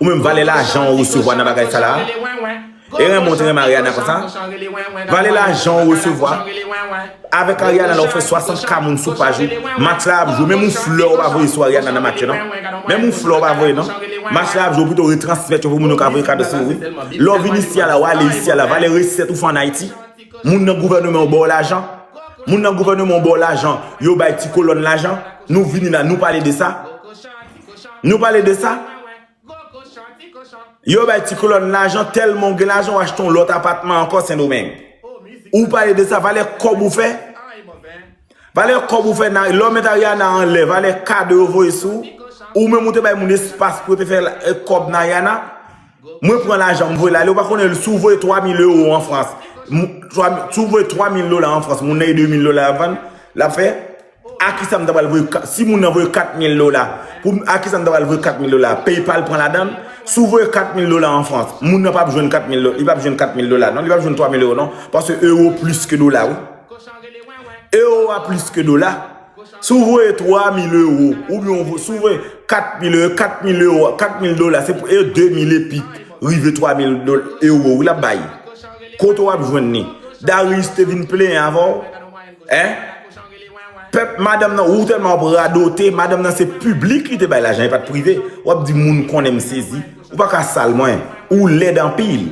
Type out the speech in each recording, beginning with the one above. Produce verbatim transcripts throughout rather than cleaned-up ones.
Ou menm, valè lajan ou resevwa nan bagay sa la. E renmen ou te renmen Ariana konsa. Valè lajan ou resevwa. Avèk Ariana la, ou fè swasant K moun sou paj ou. Match la ap jwe, menm yon flè ou pa voye sou Ariana nan match yo non. Menm yon flè ou pa voye non. Match la ap jwe, ou pito retransmèt yo pou moun yo ka voye kado sou ou wi. Lè w vin isi a la, w ale isi a la, valè resèt ou fè ann Ayiti. Moun nan gouvènman yo ba w lajan. Moun nan gouvènman yo ba w lajan. Yo bay ti kolòn lajan. Nou vini la, nou pale de sa. Nou pale de sa. Yo bay ti kolòn lajan, tèlman w gen lajan, w achte yon lòt apatman ankò Sendomeng. Ou pale de sa, valè kòb ou fè. Valè kòb ou fè, lè w met Ariana anlè, valè kado yo voye sou ou. Ou menm ou te bay moun espas pou yo te fè kòb nan Ariana. Mwen pran lajan m voye l ale, ou pa konnen si w voye twa mil ewo an Frans. Si w voye twa mil dola an Frans, moun nan e de mil dola l ap vann, l ap fè. A kisa m ta pral voye, si moun nan voye kat mil dola, pou a kisa m ta pral voye kat mil dola? PayPal pran ladan l. Si w voye kat mil dola an Frans, moun nan p ap jwenn kat mil dola, li p ap jwenn kat mil dola non, li p ap jwenn twa mil ewo non, paske ewo plis ke dola wi. Ewo a plis ke dola. Si w voye twa mil ewo, oubyen si w voye kat mil ewo, kat mil ewo, kat mil dola, se pou e de mil epi rive twa mil ewo wi l ap bay. Kote w ap jwenn li? Darius te vin plenyen avè w? Hein? Pèp, madanm nan, ou tèlman w ap radote, madanm nan se piblik li te bay lajan, e pa t prive. W ap di moun konnen m sezi. Ou pa ka sal mwen. Ou lèd anpil.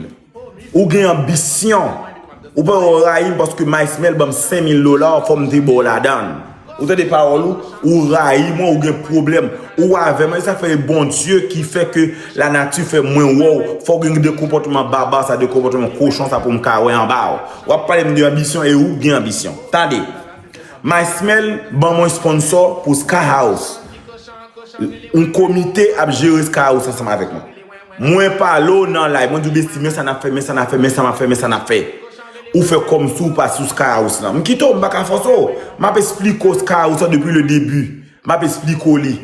Ou gen anbisyon. Ou pa wè w rayi m paske Maysmel ban m senk mil dola, fò m te ba w ladan l. Ou tande pawòl ou? Ou rayi mwen, ou gen pwoblèm. Ou avè mwen, e sa k fè e Bondye ki fè ke lanati fè mwen wè w. Fò w gen de konpòtman baba sa, de konpòtman kochon sa pou m ka wè anba w. W ap pale m de anbisyon e ou gen anbisyon. Tande. Maysmel ban mwen sponsò pou Sky House. Yon komite ap jere Sky House ansanm avèk mwen. Mwen pale w nan live, mwen di w Bestie, men sa n ap fè, men sa n ap fè, men sa m ap fè, men sa n ap fè. Ou fè kòmsi w pa sou Sky House lan. M kite w, m pa ka fòse w. M ap esplike w Sky House lan depi le debi. M ap esplike w li.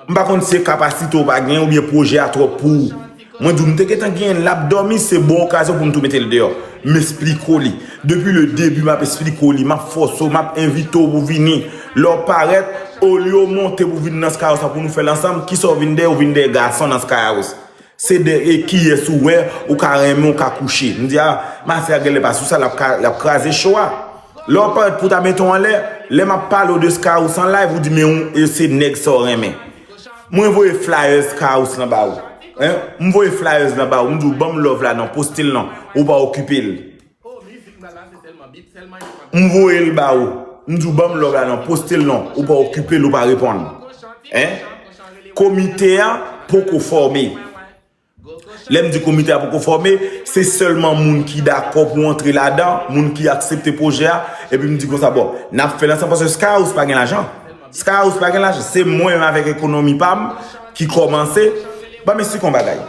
M pa konn si se kapasite w pa genyen oubyen pwojè a twòp pou ou. Mwen di w, m te gentan genyen l, l ap dòmi, se bon okazyon pou m tou mete l deyò. M esplike w li. Depi le debi, m ap esplike w li, m ap fòse w, m ap envite w pou w vini. Lè w parèt, olye w monte pou w vin nan Sky House la pou nou fè l ansanm, kisa w vin dèyè? Ou vin dèyè gason nan Sky House. Se dèyè kiyès ou wè, ou ka renmen, ou ka kouche. M di, a, Masya genlè pa sou sa, l ap ka, l ap kraze cho a. Lè w parèt pou w ta mete w anlè, lè m ap pale w de Sky House an live, ou di, men ou, e se nèg sa w renmen. Mwen voye flyers Sky House lan ba ou. Hein? M voye flyers lan ba ou. M di w, ban m love la non, poste l non. Ou pa okipe l. M voye l ba ou. M di w, ban m love la non, poste l non. Ou pa okipe l, ou pa reponn. Hein? Komite a poko fòme. Lè m di komite a poko fòme, se sèlman moun ki dakò pou antre ladan, moun ki aksepte pwojè a, epi m di konsa, bon, n ap fè l ansanm paske Sky House pa gen lajan. Sky House pa gen lajan. Se mwen menm avèk ekonomi pa m ki kòmanse. Ban m esplike yon bagay.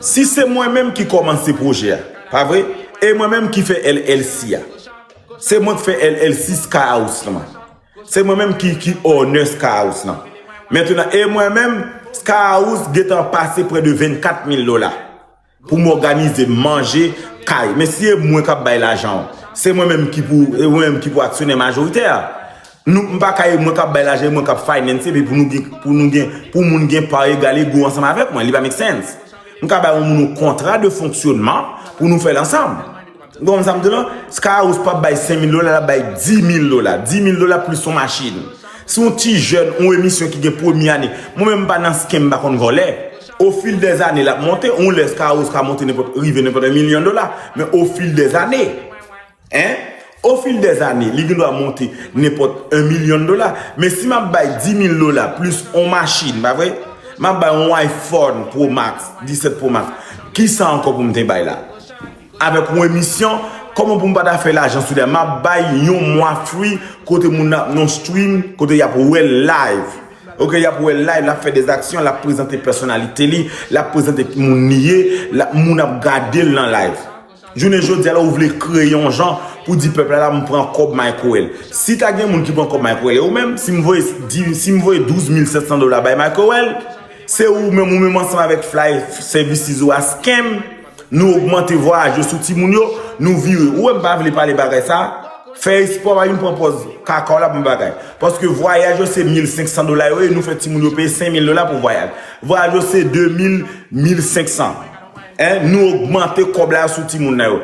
Si se mwen menm ki kòmanse pwojè a, pa vre? E mwen menm ki fè L L C a. Se mwen ki fè L L C Sky House lan. Se mwen menm ki, ki owner Sky House lan. Mentnan, e mwen menm, Sky House gentan pase prè de vennkat mil dola pou m òganize manje, kay. Men si e mwen k ap bay lajan an, se mwen menm ki pou, e mwen menm ki pou aksyonè majoritè. Nou, m pa ka e mwen k ap bay lajan, e mwen k ap finance, epi pou nou gen, pou nou gen, pou moun gen pa egal ego ansanm avèk mwen. Li pa make sense. M ka bay yon moun yon kontra de fonksyonman pou nou fè l ansanm. Ou konprann sa m di w lan? Sky House p ap bay senk mil dola, l ap bay dis mil dola. Dis mil dola plis yon machin. Si yon ti jèn, yon emisyon ki gen premye ane, mwen menm m pa nan scam, m pa konn vòlè. Au fil des années, l ap monte. Yon lè Sky House ka monte nenpòt, rive nenpòt yon milyon dola. Men au fil des années, hein? Au fil des années, li gen dwa monte nenpòt yon milyon dola. Men si m ap bay dis mil dola plis yon machin, pa vre? M ap bay yon iPhone Pro Max, disèt Pro Max. Kisa ankò pou m te bay la? Avèk yon emisyon, kòman pou m pa ta fè lajan sou li a? M ap bay yon mwa free kote moun nan, nan stream, kote y ap wè l live. Ok, y ap wè l live, l ap fè dèzaksyon, l ap prezante pèsonalite li, l ap prezante ki moun li ye, l ap, moun ap gade l nan live. Jounen jodi a la, ou vle kreye yon jan pou di pèp la, la, m pran kòb Microwell. Si ta gen moun ki pran kòb Microwell, e ou menm, si m voye di, si m voye douz mil sèt san dola bay Microwell, se ou menm, ou menm ansanm avèk Fly Services ou a scam, nou ogmante vwayaj yo sou timoun yo, nou vire. Ou wè m pa vle pale bagay sa, Fè espwa, pa vin pran pòz kaka w la pou bagay. Paske vwayaj yo se mil senk san dola yo ye, nou fè timoun yo peye senk mil dola pou vwayaj. Vwayaj yo se de mil, mil senk san. Hein? Nou ogmante kòb la sou timoun nan yo.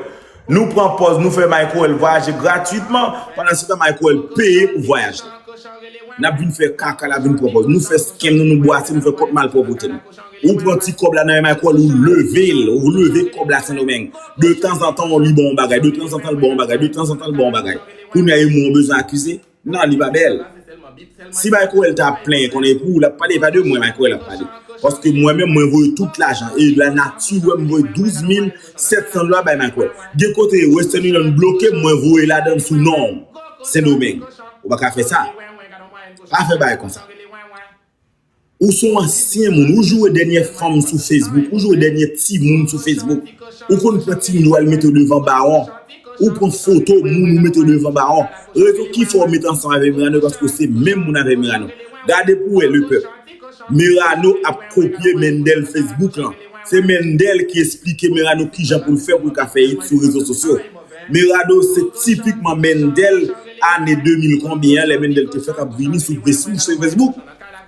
Nou pran pòz, nou fè Michael vwayaje gratwitman, pandan se tan Michael peye pou vwayaj la. N ap vin fè kaka, n ap vin pran pòz. Nou fè skenm nou, nou bwase, nou fè kont malpwòpte nou. Ou pran ti kòb la nan men Michael, ou leve l, ou leve kòb la Sendomeng. De tanzantan, li ba w yon bagay, de tanzantan, l ba w yon bagay, de tanzantan, l ba w yon bagay. Kounye a, e mwen w bezwen akize? Non, li pa bèl. Si Michael ta ap plenyen, konnen pou ou l ap pale, e pa de mwen Michael ap pale. Paske mwen menm, mwen voye tout lajan. E la nati wè m voye douz mil sèt san dola bay Michael. Gen kote Western Union bloke m, mwen voye ladan l sou non w. Sendomeng. Ou pa ka fè sa. Pa fè bagay konsa. Ou se yon ansyen moun, ou joure dènyè fanm sou Facebook, ou joure dènyè timoun sou Facebook. Ou konn pran timoun ou al mete yo devan bawon. Ou pran foto moun ou mete yo devan bawon. Rezon ki fè w mete ansanm avèk Merano, paske w se menm moun avèk Merano. Gade pou w wè, lepèp. Merano ap kopye Mendel Facebook lan. Se Mendel ki esplike Merano kijan pou l fè pou l ka fè hit sou rezo sosyo. Merano se tipikman Mendel ane de mil konbyen an, lè Mendel te fèk ap vini sou Facebook, sou Facebook.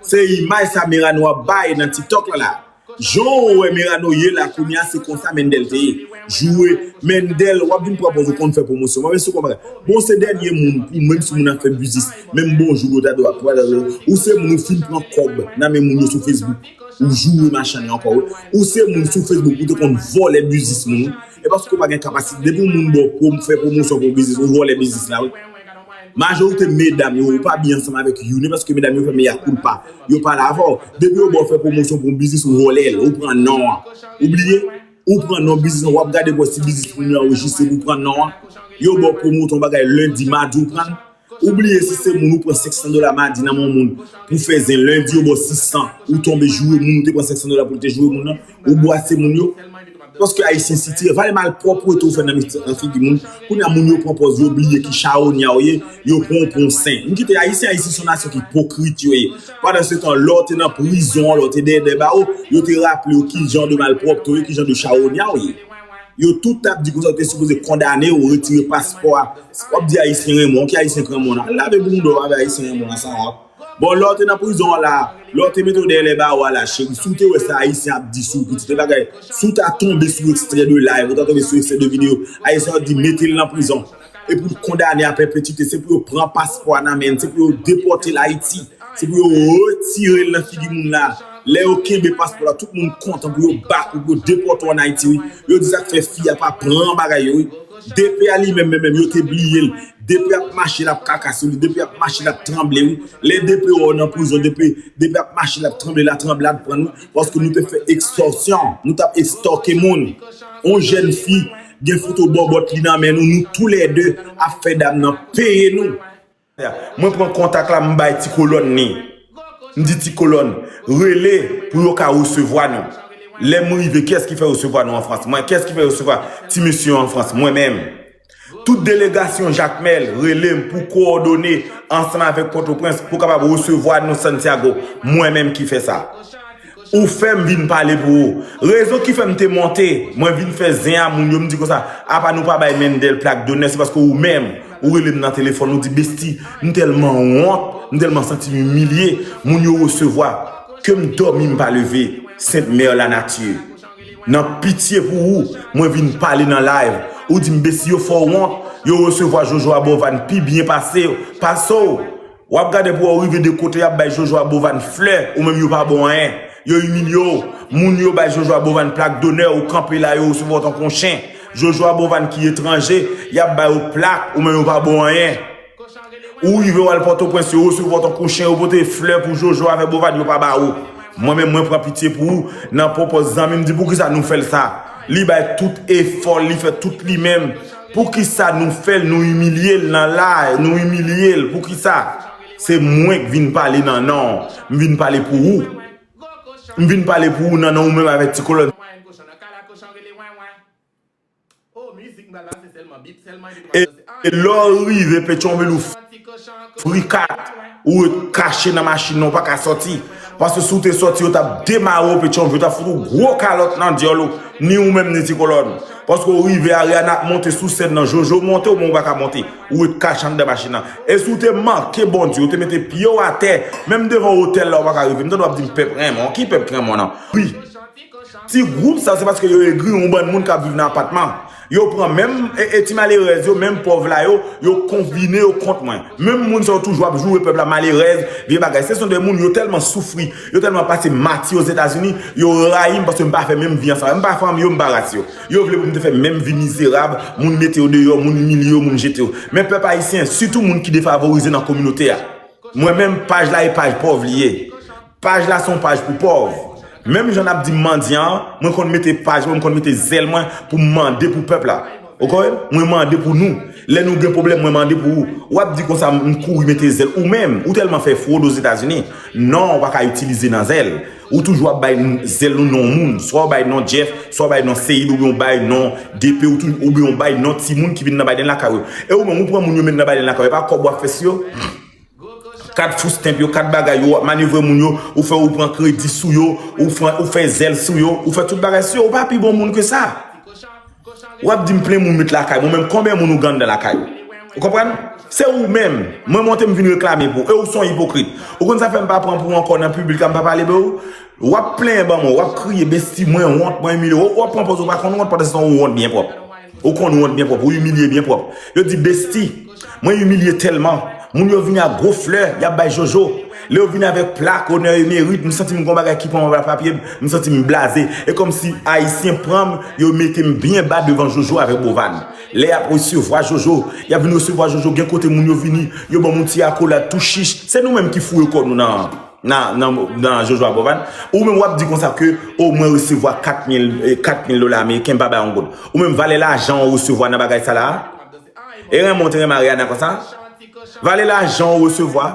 Se imaj sa Merano ap bay nan TikTok la la. Jan w wè Merano ye la kounye a, se konsa Mendel te ye. Joure Mendel, w ap vin pran pòz ou konn fè pwomosyon. Mwen, mesye, konn bagay. Bon, se dènye moun, pou menm si moun ap fè biznis, menm bonjou, yo ta dwe ap pale. Ou se moun ou fin pran kòb nan men moun yo sou Facebook. Ou joure machann yo ankò, wi. Ou se moun sou Facebook, ou te konn vòlè biznis moun, wi. E paske w pa gen kapasite. Depi yon moun ba w pwom-, fè pwomosyon pou yon biznis, ou vòlè biznis la, wi. Majorite medam yo, ou pa byen ansanm avèk youn, e paske medam yo fè mea culpa. Yo pale avè w. Depi yo ba w fè pwomosyon pou yon biznis, ou vòlè l, ou pran non an. Ou bliye, ou pran non biznis lan, w ap gade pou wè si biznis moun yo anrejistre pou pran non an. Yo ba w pwomot yon bagay lendi, madi, ou pran l. Ou bliye si se moun ou pran senk san dola madi nan men yon moun pou fè zen, lendi yo ba w sis san, ou tonbe joure moun ou te pran senk san dola pou l te joure moun nan, ou bwase moun yo. Paske Ayisyen sitire, vale malpwòpte ou fè nan mi-, nan figi moun. Kounye a moun yo pran pòz, yo bliye ki chawonya w ye, yo pran w pou yon sen. M kite Ayisyen, Ayisyen se yon nasyon ki ipokrit yo ye. Pandan se tan, lè w te nan prizon an, lè w te dèyè dè bawo, yo te raple w ki jan de malpwòpte w ye, ki jan de chawonya w ye. Yo tout t ap di konsa, yo te sipoze kondane w, retire paspò a. W ap di Ayisyen renmen w, ki Ayisyen k renmen w la? Al lave bounda w avè Ayisyen renmen w la, sa w ap. Bon, lè w te nan prizon an la, lè w te mete w dèyè lè bawo a la, cheri, si w te wè sa Ayisyen ap di sou w, pitit, e bagay, si w ta tonbe sou ekstrè de live, ou ta tonbe sou ekstrè de videyo, Ayisyen ap di, mete l nan prizon. Epi l kondane a pèpetite, se pou yo pran paspò a nan men l, se pou yo depòte l Ayiti, se pou yo retire l nan figi moun la. Lè yo kenbe paspò la, tout moun kontan pou yo bak ou, pou yo depòte w ann Ayiti, wi. Yo di sa k fè fi a pa pran bagay yo, wi. DP a li menm, menm, menm, yo te bliye l. DP ap mache, l ap kaka sou li. DP ap mache, l ap tranble, wi. Lè DP wè w nan prizon, DP, DP ap mache, l ap tranble, la tranblad pran nou. Paske nou te fè ekstòsyon. Nou t ap estòke moun. On jèn fi gen foto bòbòt li nan men nou. Nou toulède ap fè dam nan peye nou. Mwen pran kontak la, m bay Ti Kolòn li. M di Ti Kolòn, rele pou yo ka resevwa nou. Lè m rive, kiyès ki fè resevwa nou an Frans? Mwen. Kiyès ki fè resevwa ti mesye yo an Frans? Mwen menm. Tout delegasyon Jakmèl rele m pou kowòdone ansanm avèk Pòtoprens pou kapab resevwa nou Santiago. Mwen menm ki fè sa. Ou fè m vin pale pou ou. Rezon ki fè m te monte, mwen vin fè zen a moun yo, m di konsa, apa nou pa bay Mendel plak donè, se paske ou menm, ou rele m nan telefòn, ou di, Besti, m tèlman wont, m tèlman santi m imilye, moun yo resevwa, ke m dòmi, m pa leve, Sent Mè Lanati. Nan pitye pou ou, mwen vin pale nan live, ou di m, Besti, yo fè w wont, yo resevwa Jojo Abovan pi byen pase, pase w. W ap gade pou w rive de kote y ap bay Jojo Abovan flè, ou menm yo pa ba w anyen. Yo imilye w. Moun yo bay Jojo Abovan plak donè, ou kanpe la, yo resevwa w tankou yon chen. Jojo Abovan ki etranje, y ap bay ou plak, ou menm yo pa ba w anyen. Ou rive w al Pòtoprens, yo resevwa w tankou chen, yo pote flè pou Jojo avèk Bovan, yo pa ba ou. Mwen menm, mwen pran pitye pou ou, nan pwopòz zanmi m, di poukisa nou fè l sa? Li bay tout efò l, li fè tout li menm. Poukisa nou fè l, nou imilye l nan la, nou imilye l, poukisa? Se mwen k vin pale nan non w, m vin pale pou ou. M vin pale pou ou nan non w menm avèk Ti Kolòn. E, e lè w rive Petyonvil ou frikat, ou ret kache nan machin nan, ou pa ka sòti. Paske si w te sòti, yo t ap demare w Petyonvil, yo t ap fout ou gwo kalòt nan dyòl ou, ni ou menm ni Ti Kolòn. Paske w rive, Ariana ap monte sou sèn nan, Jojo monte, ou menm ou pa ka monte. Ou ret kache anndan machin nan. E si w te manke Bondye, ou te mete pye w atè, menm devan otèl la, ou pa ka rive. M tande w ap di m pèp renmen w. Ki pèp ki renmen w nan? Wi. Ti gwoup sa, se paske yo egri yon bann moun k ap viv nan apatman. Yo pran menm e, e ti malerèz yo, menm pòv la yo, yo konbine yo kont mwen. Menm moun sa yo toujou ap joure pèp la malerèz, vye bagay. Se son de moun yo tèlman soufri, yo tèlman pase mati Ozetazini, yo rayi m paske m pa fè menm vi ansanm. M pa fanmi yo, m pa ras yo. Yo vle pou m te fè menm vi mizerab, moun mete yo deyò, moun imilye yo, moun jete yo. Men pèp ayisyen, sitou moun ki defavorize nan kominote a. Mwen menm, paj la e paj pòv li ye. Paj la se yon paj pou pòv. Menm jan n ap di m mandyan an, mwen konn mete paj mwen, mwen konn mete zèl mwen pou m mande pou pèp la. Ou konprann? Mwen mande pou nou. Lè nou gen pwoblèm, mwen mande pou ou. W ap di konsa m kouri mete zèl. Ou menm, ou tèlman fè fwod Ozetazini. Non, ou pa ka itilize nan zèl. Ou toujou ap bay n-, zèl nou non moun. Swa w bay non Jeff, swa w bay non Seid, oubyen w bay non D P, ou tou-, oubyen w bay non timoun ki vin nan Biden lakay ou. E ou menm, ou pran moun yo met nan Biden lakay ou. E pa kòb w ap fè sou yo? Kat food stamp yo, kat bagay yo, w ap manevre moun yo, ou fè ou pran kredi sou yo, ou fè, ou fè zèl sou yo, ou fè tout bagay sou yo, ou pa pi bon moun ke sa. W ap di m plen moun met lakay mwen, men konbyen moun ou gen anndan lakay ou? Ou konprann? Se ou menm. Mwen monte m vin reklame pou ou, e ou se yon ipokrit. Ou konn sa fè m pa pran pou ou ankò nan piblik la, m pa pale pou ou? W ap plenyen ban mwen, w ap kriye, besti, mwen wont, mwen imilye. Ou, w ap pran pòz ou pa konn wont, pandan se tan ou wont byen pwòp. Ou konn wont byen pwòp, ou imilye byen pwòp. Yo di, besti, mwen imilye tèlman. Moun yo vini ak gwo flè, y ap bay Jojo. Lè yo vini avèk plak, onè e merit, m santi m gon bagay ki pran anba papye m, m santi m blaze. E kòmsi Ayisyen pran m, yo mete m byen ba devan Jojo avèk Bovan. Lè y ap resevwa Jojo, y ap vin resevwa Jojo, gen kote moun yo vini, yo ban m yon ti akolad tou chich. Se nou menm ki foure kò nou nan, nan, nan, nan Jojo ak Bovan. Ou menm w ap di konsa ke, o, mwen resevwa kat mil, eh, kat mil dola ameriken, m pa bay yon goud. Ou menm valè lajan ou resevwa nan bagay sa la a? E renmen w te renmen Ariana konsa? Valè lajan ou resevwa?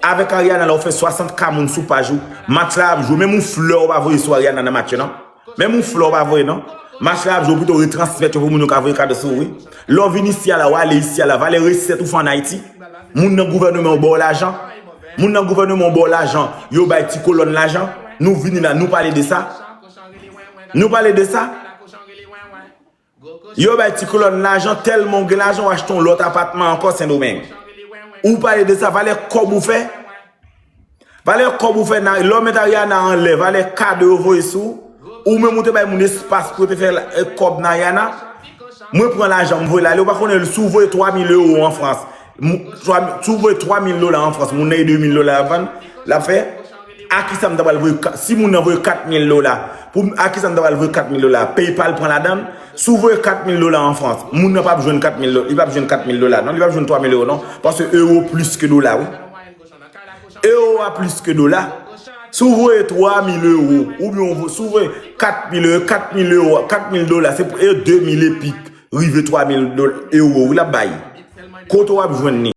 Avèk Ariana la, ou fè swasant K moun sou paj ou. Match la ap jwe, menm yon flè ou pa voye sou Ariana nan match yo, non. Menm yon flè ou pa voye, non. Match la ap jwe, ou pito retransmèt yo pou moun yo ka voye kado sou ou, wi. Lè w vin isi a la, w ale isi a la, valè resèt ou fè ann Ayiti. Moun nan gouvènman yo ba w lajan. Moun nan gouvènman yo ba w lajan, yo bay Ti Kolòn lajan. Nou vini la, nou pale de sa. Nou pale de sa. Yo bay Ti Kolòn lajan, tèlman w gen lajan, w achte yon lòt apatman ankò Sendomeng. Ou pale de sa, valè kòb ou fè? Valè kòb ou fè nan, lè w met Ariana anlè, valè kado yo voye sou ou. Ou menm ou te bay moun espas pou yo te fè la, eh, kòb nan Ariana. Mwen pran lajan, m voye l ale, ou pa konnen si w voye twa mil ewo an Frans. Mou-, twa, si w voye twa mil dola an Frans, moun nan e de mil dola l ap vann, l ap fè. A kisa m ta pral voye ka-, si moun nan voye kat mil dola, pou m, a kisa m ta pral voye kat mil dola? PayPal pran ladan l. Si w voye kat mil dola an Frans, moun nan p ap jwenn kat mil dola, li p ap jwenn kat mil dola, non, li p ap jwenn twa mil ewo, non, paske ewo plis ke dola, wi. Ewo a plis ke dola. Si w voye twa mil ewo, oubyen w vo-, si w voye kat mil ewo, kat mil ewo, kat mil dola, se pou, e de mil epik, rive twa mil dola, ewo, wi, l ap bay. Kote w ap jwenn li?